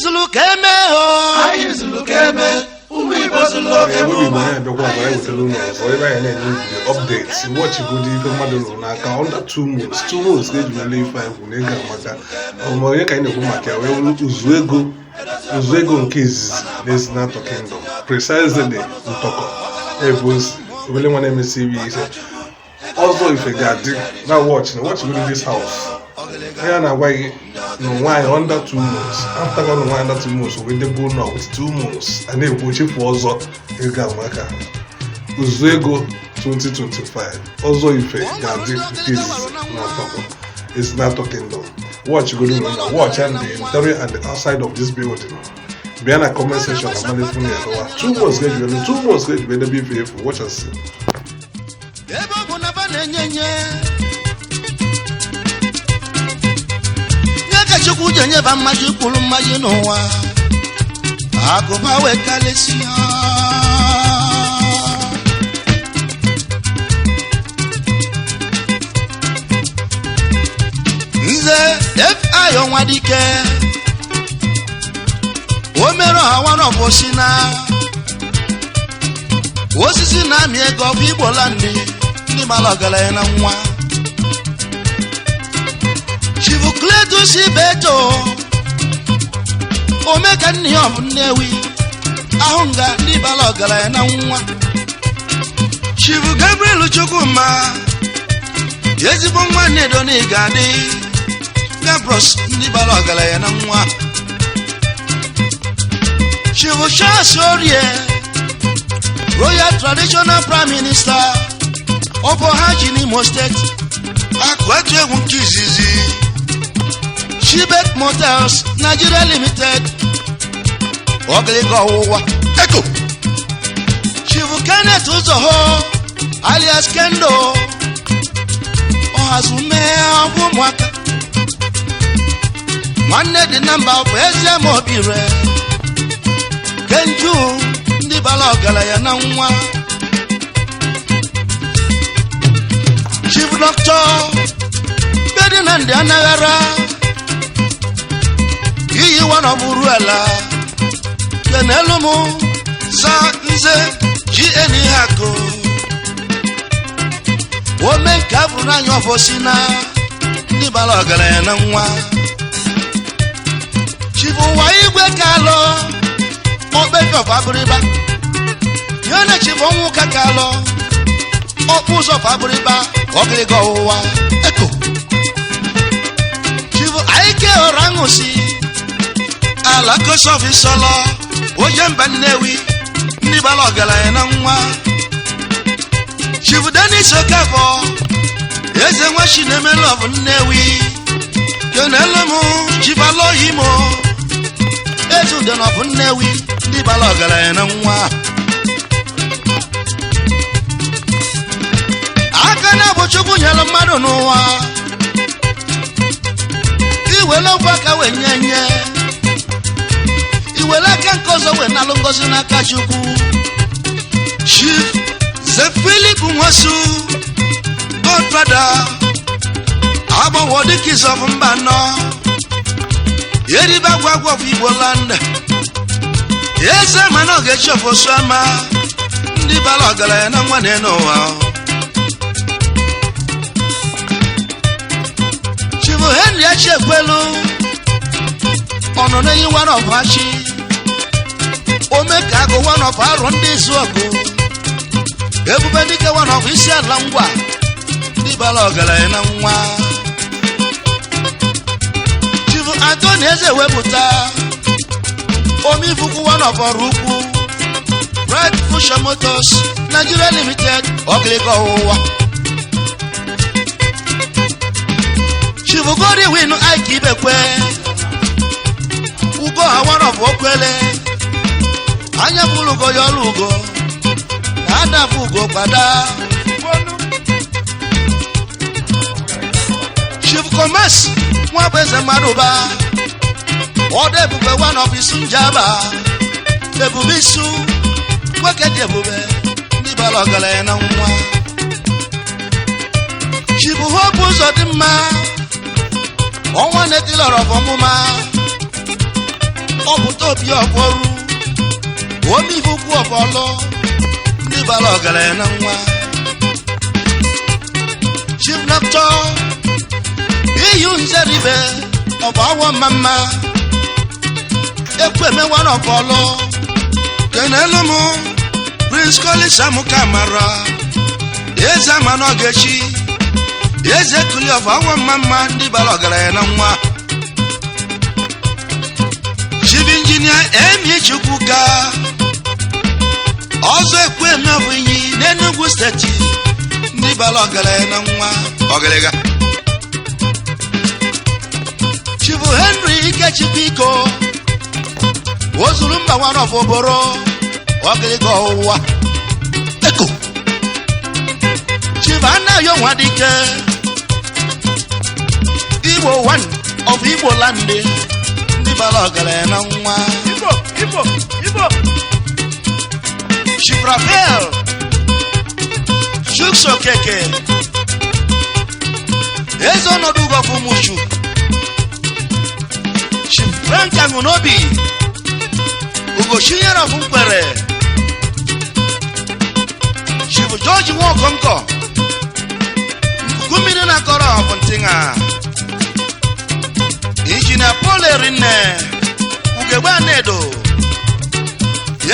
Zulu ka eme o. Anyị zụrụ ka eme, ụmụ Igbo zụrụ oke. Ebe Igbo anyị abịakwa ọzọ, anyị wetara unu ọzọ ebe anyị na-enye video updates. Watchigodi ife mmadụ rụrụ n'aka under 2 months. 2 months ka eji wele ife anyị kwuru na ego amaka. Ọma onye ka anyị na-ekwu maka ya wee wuru uzu ego, uzu ego nke izizi na Ezinatọ Kingdom, precisely Ntọkọ ebe o si. Obele nwa na-emesi ibe ise ọzọ ife ga-adị na watch na watchigodi this house. Onye a na-agwa gị na nwaanyị under 2 months, after ka nwaanyị under 2 months wee debe ụlọ with 2 months, a na-ekwu chefu ọzọ ego amaka. Uzu ego 2025, ọzọ ife ga-adị nke izizi na Ntọkọ, Ezinatọ Kingdom. Watch godo na watch and the interior and the outside of this building. Bịa na comment section na mmalite ya kọwa. 2 months ka eji wee, 2 months ka eji wee debe ife efu. Watch and see. Ebe ọ bụ na ba na-enye nye nye ka Chukwu ji enyeba mmaji kwuru mmaji n'ụwa, agụba wee karịsịa. Nze fi ọnwa dike o mere ọha nwanọbọsi na osisi na-amị ego bụ Igbo land, ndị mara ọgaranya na nwa. Chief Cletus Ibeto, omeka nne ya ọbụ Nnewi ahụ nga, ndị bara ọgaranya na nwa. Chief Gabriel Chukwuma, ezigbo nwa Nnedo na ga-adị Gabros, ndị bara ọgaranya na nwa. Chief Charles Orie, Royal Traditional Prime Minister ọbụ ha ji n'Imo Steeti, akụ atụ egwu nke izizi, Shibet Motels Nigeria Limited, ọgịlịga ọwụwa eko. Chief Kenneth Ụzọho alias Kendo, ọhazume ọbụ ụmụaka, nwanne dị na mba bụ eze ma obi re Kenju, ndị bara ọgaranya na nwa. Chief Doctor Ferdinand Anaghara iyi wanọbụrụ ala, kenelu m za nze gn hakụ ome nke abụrụ n'anya ọfọsi na ndị bara ọgaranya na nwa. Chief ụwa igwe kalọ okpebi of Abịrịba, ya na Chief ọnwụ ka kalọ ọkpụ ụzọ of Abịrịba, ọgịrịga ọwụwa eko. Chief Aike ọraṅụsi alakosọfisọlọ oje mba Nnewi, ndị bara ọgaranya na nwa. Chief Denis Okafọ, eze nwa Chinemelov Nnewi, kenelu m Chief Aloyimo eze udenọbụ Nnewi, ndị bara ọgaranya na nwa. Aka na bụ Chukwu nyere mmadụ n'ụwa, iwere okwu aka wee nye nye, iwere aka nke ọzọ wee nalụ ngozi n'aka Chukwu. Chief Ze Philip Nwosu, Godfather, agbanwo dịka izọbụ mba nọ eribe agwa agwa of Igbo land, eze mana ọ ga-echi ofosu ama, ndị bara ọgaranya na nwa na n'ụwa. Chief Henry Achiekwelu, ọnọ n'enyi one of Achi, ome ka agụ one of arụ ndị izu ọgụ, ebube dike one of isi ala ngwa, ndị bara ọgaranya na nwa. Chief Anthony Eze wepụta omifukwu one of ọrụ ukwu, Bright Fusion Motors Nigeria Limited, ọgịlịga ọwụwa. Chief Godwin Ike Ibekwe, ugo ha one of okwele, anya bụrụ ugo ya ọrụ ugo na adabụ ugo kwada. Chief Commerce nwa bụ eze mmadụ ba ọdọ ebube one of isu njaba, ebube isu nwoke dị ebube, ndị bara ọgaranya na nwa. Chief Hope ụzọ dị mma, ọnwa na-etilọrọ ọmụma ọ Agbata obi ọfọrụ omivukwu ọfọlọ ndị bara ọgaranya na nwa. Chief Doctor Iyu Nzeribe ọba awọ mma mma ekwu emewa n'ọfọlọ. Kenelu m Prince Collins Amuka mara eze ama n'ogechi eze kuli ọfọ awọ mma mma ndị bara ọgaranya na nwa. Chief Engineer Emi Chukwuka ọzọ ekwu eme bụ inyi n'Enugu Steeti ndị bara ọgaranya na nwa ọgịrịga. Chief Henry Ikechukwu Iko ozuru mba nwa ọfọboro ọgịrịga ọwụwa eko. Chief Anayo Nwadike Igbo one of Igbo land ndị bara ọgaranya na nwa. Igbo, Igbo, Igbo. Chief Raphael Chuks Okeke eze ọnọdụ ugọfụ Mushu. Chief Frank Aṅụnobi Ugochinyere of Nkwere. Chief George Nwokonko nkuku mmiri na-akọrọ ọbụ ntịṅa. Injinia Paul Erinne Ugegbe Anedo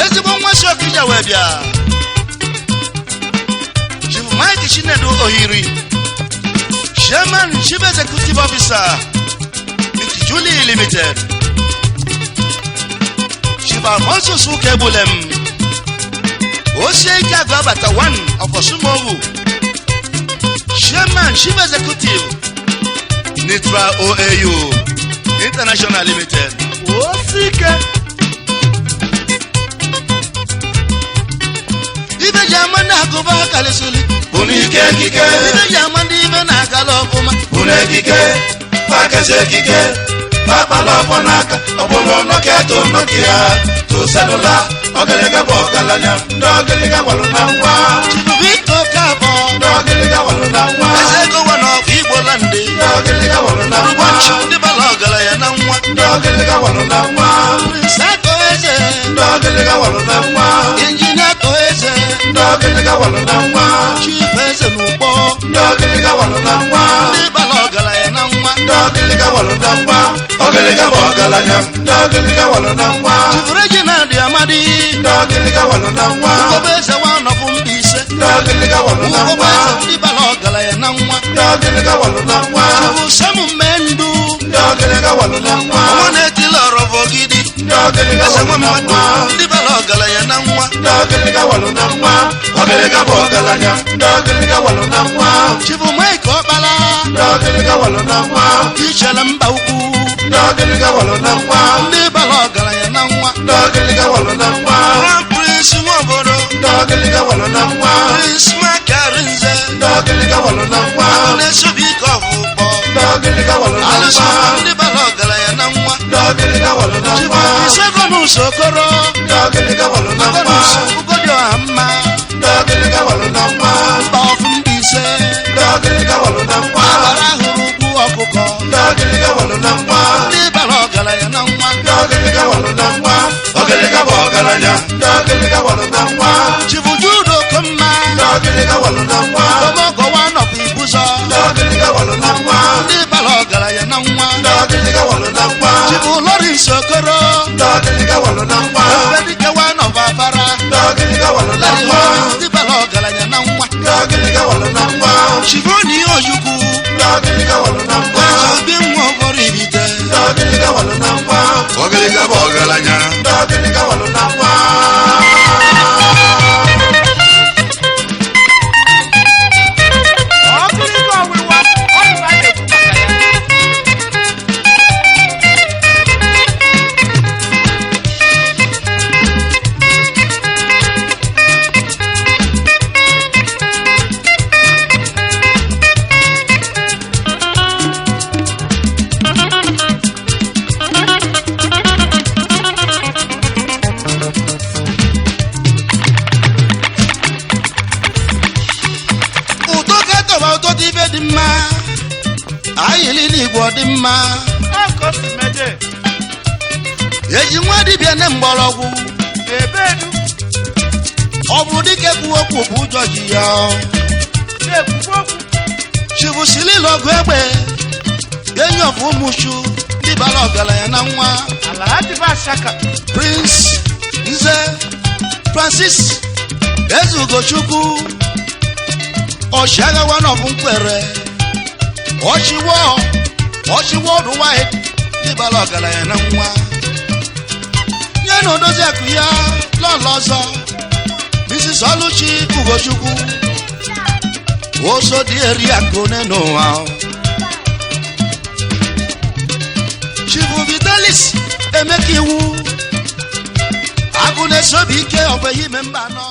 ezigbo nwa si Okija wee bịa. Chief Mike Chinedu Ohiri Chairman, Chief Executive Officer, Mick Julie Limited. Chief Alphonsus Ukebulem Osie Ike Agụabata one of Osumowu, Chairman, Chief Executive, Nitra OAU International Limited. Osike. Ibe ji ama ndị agụba kalịsịlị Bụ n'ike ekike. Ibe ji ama ndị ibe na-agala ọfụma Bụ n'ekike. Pakezi ekike. Pakpala ọfọ n'aka. Ọ bụrụ Nokia to Nokia. To cellular. Ọgịlịga bụ ọgaranya. Ndị ọgịlịga gwalụ na nwa. Chief Victor Kabọ Ndị ọgịlịga gwalụ na nwa. Eze ego one of Igbo land Ndị ọgịlịga gwalụ na nwa. Ụbọchị ndị bara ọgaranya na nwa. Ndị ọgịlịga gwalụ na nwa. Prince Akọ Eze Ndị ọgịlịga gwalụ na nwa. Injinia Akọ Eze Ndị ọgịlịga gwalụ na nwa. Chief Eze n'Ukpọ Ndị ọgịlịga gwalụ na nwa. Ndị bara ọgaranya na nwa. Ndị ọgịlịga gwalụ na nwa. Ọgịlịga bụ ọgaranya. Ndị ọgịlịga gwalụ na nwa. Chief Reginald Amadi Ndị ọgịlịga gwalụ na nwa. Ugobe Eze one of Mbaise Ndị ọgịlịga gwalụ na Ugobe nwa. Eze ndị bara ọgaranya na nwa. Ndị ọgịlịga gwalụ na nwa. Chief Sam Mendu Ndị ọgịlịga gwalụ na nwa. Ọnwa na-etili ọrọbọgidi Ndị ọgịlịga Eze gwalụ nwa na mmadụ nwa. ndị bara ọgaranya na nwa. Ndị ọgịlịga gwalụ na nwa. Ọgịlịga bụ ọgaranya. Ndị ọgịlịga gwalụ na nwa. Chief Mike Ọkpala Ndị ọgịlịga gwalụ na nwa. Ichere mba ukwu Ndị ọgịlịga gwalụ na nwa. Ndị bara ọgaranya na nwa. Ndị ọgịlịga gwalụ na nwa. Crown Prince Nwaobodo Ndị ọgịlịga gwalụ na nwa. Prince Makarinze Ndị ọgịlịga gwalụ na nwa. na-esobi ike ọfụkpọ Ndị ọgịlịga gwalụ na alụsị nwa. ndị bara ọgaranya na nwa. Ndị ọgịlịga gwalụ na nwa. Chief Okoro Ndị ọgịlịga gwalụ na nwa. Ogonus Ugodi ọha mma Ndị ọgịlịga gwalụ na nwa. Mba ọfụ Mbaise Ndị ọgịlịga gwalụ na nwa. Agbara ahụrụ ugwu ọkụkọ Ndị ọgịlịga gwalụ na nwa. Ndị bara ọgaranya na nwa. Ndị ọgịlịga gwalụ na nwa. Ọgịlịga bụ ọgaranya. Ndị ọgịlịga gwalụ na nwa. Chief Jude Okomma Ndị ọgịlịga gwalụ na nwa. Omogowa nọkwa Ibuzọ Ndị ọgịlịga gwalụ na nwa. Ndị bara ọgaranya na nwa. Ndị ọgịlịga gwalụ na nwa. Chief Lawrence Okoro Ndị ọgịlịga gwalụ na nwa. Ebubedike nọba Abara Ndị ọgịlịga gwalụ na nwa. Ndị bara ọgaranya na nwa. Ndị ọgịlịga gwalụ na nwa. Chief Oni Ojukwu Ndị ọgịlịga gwalụ na nwa. Eze Obi nwa Ọgọrọ Ibite Ndị ọgịlịga gwalụ na nwa. Ọgịlịga bụ ọgaranya. Ndị ọgịlịga gwalụ na nwa. Ọgịlịga ọwụwa, ọ bụ a na-ekwu maka ya. Ụtọ ka tọba ụtọ dị ibe dị mma ayịlị n'igwe ọ dị mma. Ọ ka o si mede. Eji nwa dibịa ne mgbọrọgwụ. Ebe edu. Ọ bụrụ dike kwuo okwu bụ ụjọ ji ya. Na-ekwukwa okwu. Chibusili ọgụ egbe, enyi ọfụ ụmụchu ndị bara ọgaranya na nwa. Alhaji Bashaka. Prince Nze Francis Eze Ugochukwu, ọchịagha one of Nkwere, ọchịwọ ọchịwọ ọdụ nwanyị ndị bara ọgaranya na nwa, nye na odozi akụ ya lọlọ ọzọ, Mrs. Oluchi Ugochukwu, oso dị eri akụ n'ụwa. Chifu Vitalis Emeka Iwu, agụ na-esobi ike ọbụ ime mba nọ.